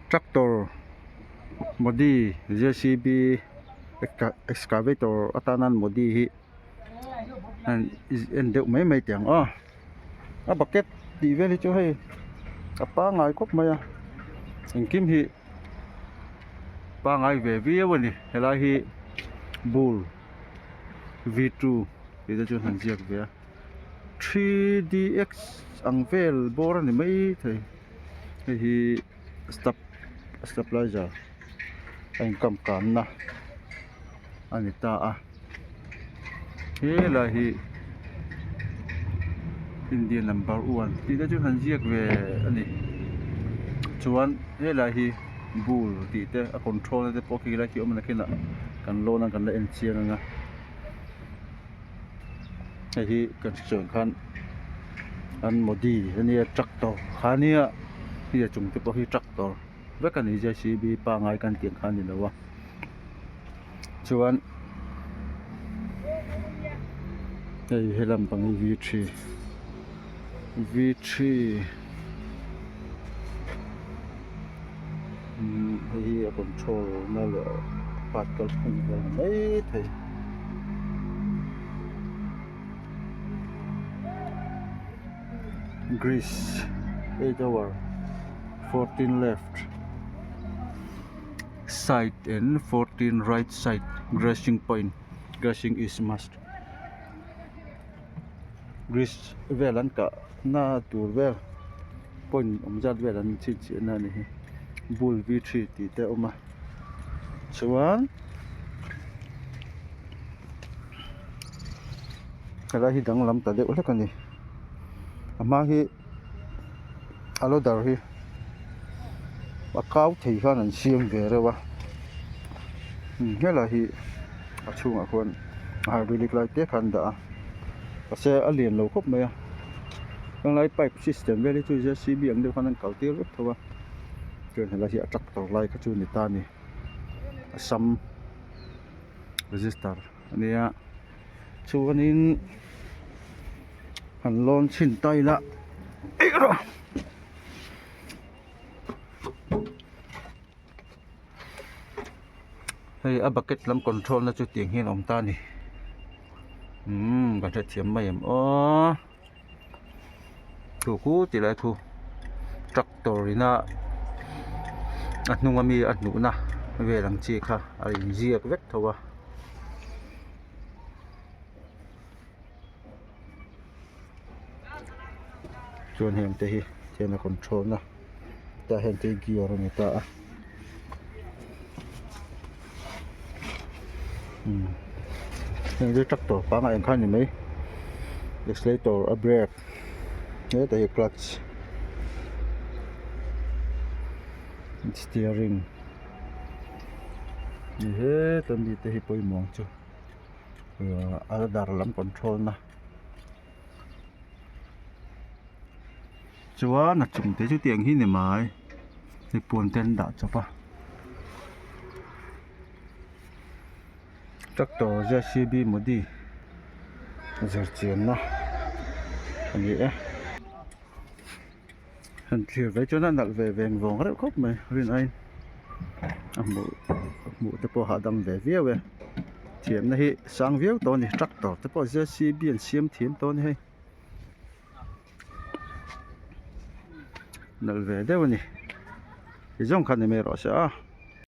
Tractor Modi J C B excavator atana an Modi hi an en deuh mai mai teh ang aw a bucket tih vel hi chu hei a pangngai khawp mai a engkim hi pangngai ve viau a ni helai hi bull V two tih te chu an han ziak ve a 3dx ang vel bawr a ni maithei hei hi step stabilizer a inkam kanna a ni ta a helai hi India number one tih te chu han ziak ve a ni chuan helai hi bull tih te a control na te pawh khi lai khi a awm a nakinah kan lawn a kan la en chiang ang a hei hi kan hriat khan an modi ania tractor kha ania hei a chung te pawh hi tractor vek a ni J C B pangngai kan tih ang kha a ni lo a chuan hei helam pang hi V three V three umm hei hi a control na leh part kalphung vel ni maithei. Greece 8 hour 14 left side and 14 right side greasing point greasing is must grease vel an kah na tur vel point awm zat vel an chhinchhiah na a ni hi bull V three tih te a awm a chuan. Helai hi danglam ta deuh hlek a ni a hma hi a loader hi a kau thei hian an siam ve reuh a helai hi a chhungah khuan hydraulic lai te kha an dah a mahse a lian lo khawp mai a helai pipe system vel hi chu J C B ang deuh khan an kal tir vek tho a chuan helai hi a tractor lai kha chu a ni ta a ni a sam. Register a nia chuanin han lawn chhin ta ila eih rawh hei a bucket lam control na chu tiang hian a awm ta a ni umm ka hrethiam mai em aw thu khu ti lai thu tractor ina a hnung ami a hnuhna vel ang chi kha a inziak vek tho a. Chuan heng te hi thian a control na tah hian te hi gear a ni ta a umm heng hi tractor pangngai ang kha a ni mai accelerator a brake hetah hi clutch steering heta mi te hi pawimawh ang chu a dar lam control na. Chuan a chung te chu tiang hi ni mai hei puan te an dah chawp a tractor J C B Modi zir chianna a ni e han thlir ve chuan a nalh ve veng vawng reuh khawp mai rin aiin a hmuh hmuh te pawh a hahdam ve viau e thiamna hi sang viau tawh a ni tractor te pawh J C B an siam thiam tawh a ni hei. Nalh ve deuh a ni ti zawng kha ni mai rawh se a.